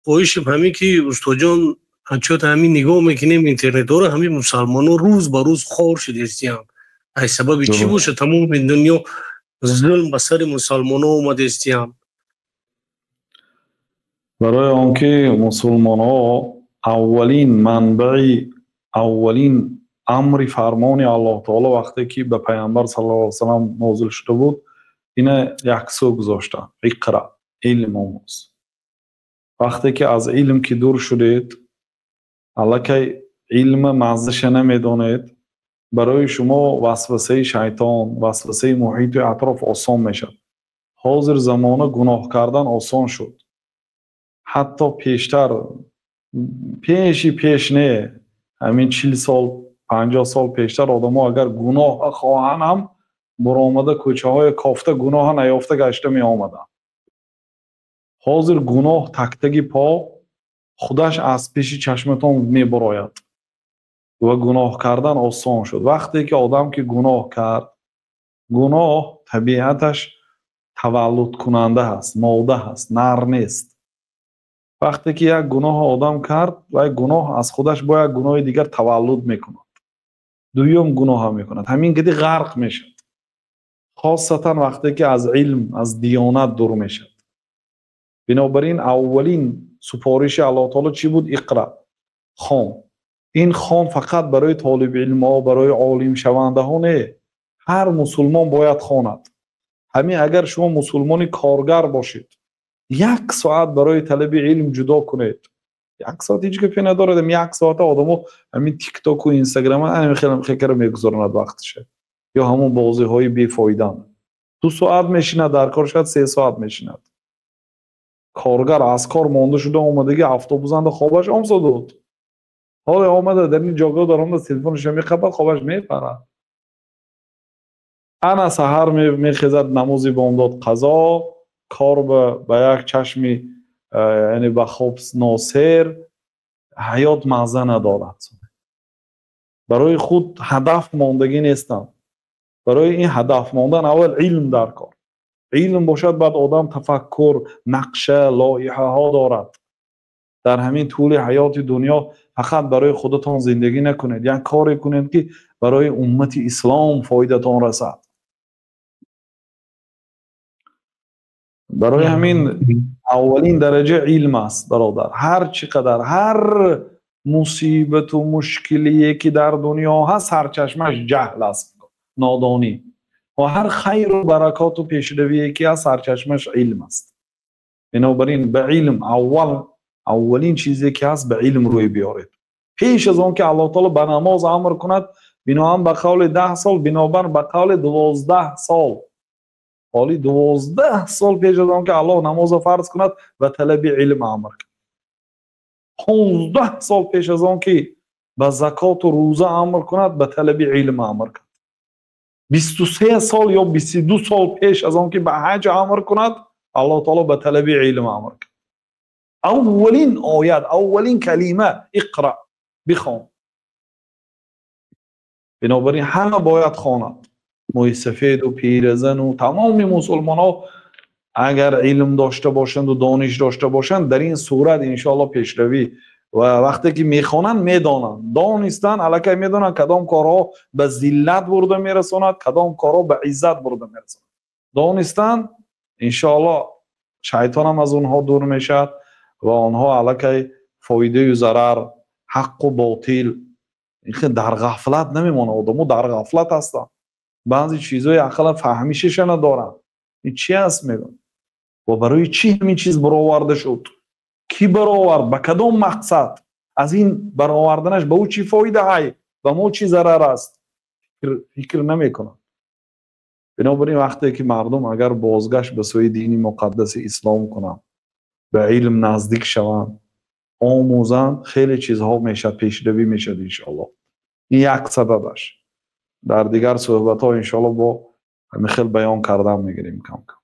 Хоҳишем ҳамин ки, устоҷон, чот ҳамин нигоҳ мекунем интернетҳоро, ҳамин мусалмонҳо рӯз ба рӯз хор шудестиянд. Ай сабаби чӣ бошад? Тамоми дунё зулм ба сари мусалмонҳо омадестиянд. Барои он ки мусулмонҳо аввалин манбаи, аввалин амри фармони Аллоҳ таоло, вақте ки ба Пайғамбар саллаллоҳу алайҳи васаллам нозил шуда буд, ина яксӯ гузоштанд: иқра, илм омӯз. Вақте ки аз илм ки дур шудед, аллакай илма маззаша намедонед, барои шумо васвасаи шайтон, васвасаи муҳиту атроф осон мешавад. Ҳозир замона гуноҳ кардан осон шуд. Ҳатто пештар, пеши пеш не, ҳамин 40 сол, 50 сол пештар одамо агар гуноҳ хоҳанд ҳам, буромада кӯчаҳои кофта, гуноҳа наёфта гашта меомаданд. Ҳозир гуноҳ тактаги по худаш аз пеши чашматон мебарояд ва гуноҳ кардан осон шуд. Вақте ки одам ки гуноҳ кард, гуноҳ табиаташ таваллудкунанда ҳаст, мода ҳаст, нар нест. Вақте ки як гуноҳ одам кард, вай гуноҳ аз худаш бо як гуноҳи дигар таваллуд мекунад, дуюм гуноҳа мекунад, ҳамин киди ғарқ мешавад. Хосатан вақте ки аз илм, аз диёнат дур мешавад. Бинобар ин аввалин супориши Аллоҳ таоло чӣ буд? Иқра, хон. Ин хон фақат барои толибилмҳо, барои олимшавандаҳо не, ҳар мусулмон бояд хонад. Ҳамин агар шумо мусулмони коргар бошед, як соат барои талаби илм ҷудо кунед. Як соат ҳеҷ гапе надорад. Як соата одамо ҳамин тиктоку инстаграм ҳамин хел хекара мегузаронад вақтша, ё ҳамон бозиҳои бефоидан. 2 соат мешинад дар кор, шояд 3 соат мешинад. Коргар аз кор монда шуда омадаги автобусанда хобаш омсодуд. Ҳоле омада дар ин ҷойгоҳ даромада, телефонашро мехабад, хобаш мепарад. Ана саҳар мехезад, намози бомдод қазо, кор ба як чашми, яъне ба хоб носер, ҳаёт мазза надорад. Барои худ ҳадаф мондагӣ нестам. Барои ин ҳадаф мондан аввал илм дар кор. Илм бошад, баъд одам тафаккур, нақша, лоиҳаҳо дорад. Дар ҳамин тӯли ҳаёти дунё фақат барои худатон зиндагӣ накунед, як коре кунед ки барои уммати ислом фоидатон расад. Барои ҳамин аввалин дараҷа илм аст, бародар. Ҳар чӣ қадар, ҳар мусибату мушкилие ки дар дунё ҳаст, сарчашмаш ҷаҳл аст, нодонӣ. Ва ҳар хайру баракоту пешравие ки ҳаст, сарчашмаш илм аст. Бинобар ин ба илм аввал, аввалин чизе ки ҳаст, ба илм рӯй биёред. Пеш аз он ки Аллоҳ таоло ба намоз амр кунад, биноан ба қавли 10 сол, бинобар ба қавли 12 сол, ҳоли 12 сол пеш аз он ки Аллоҳ намозро фарз кунад, ба талаби илм амр кард. 15 сол пеш аз он ки ба закоту рӯза амр кунад, ба талаби илм амр кард. 23 сол ё 22 сол пеш аз он ки ба ҳаҷ амр кунад, Аллоҳ таоло ба талаби илм амр кард. Аввалин оят, аввалин калима иқра, бихон. Бинобар ин ҳама бояд хонад. Мӯйсафеду пиразану тамоми мусулмонҳо агар илм дошта бошанду дониш дошта бошанд, дар ин сурат иншоаллоҳ пешравӣ. Ва вақте ки мехонанд, медонанд, донистан аллакай медонанд кадом корҳо ба зиллат бурда мерасонад, кадом корҳо ба иззат бурда мерасонад. Донистан иншоаллоҳ шайтонам аз онҳо дур мешавад ва онҳо аллакай фоидаю зарар, ҳаққу ботил дар ғафлат намемонад. Одамо дар ғафлат ҳастанд, баъзе чизҳои ақаллан фаҳмишаша надоранд. Ин чи аст мегӯянд? Ва барои чӣ ҳамин чиз бароварда шуд? Кӣ баровард? Ба кадом мақсад? Аз ин бароварданаш ба ӯ чӣ фоида ҳай? Ба мо чӣ зарар аст? Фикр намекунанд. Бинобар ин вақте ки мардум агар бозгашт ба сӯи дини муқаддаси ислом кунанд, ба илм наздик шаванд, омӯзанд, хеле чизҳо мешавад, пешравӣ мешавад иншоаллоҳ. Ин як сабабаш. Дар дигар суҳбатҳо иншоаллоҳ бо ҳамин хел баён кардан мегирем кам-кам.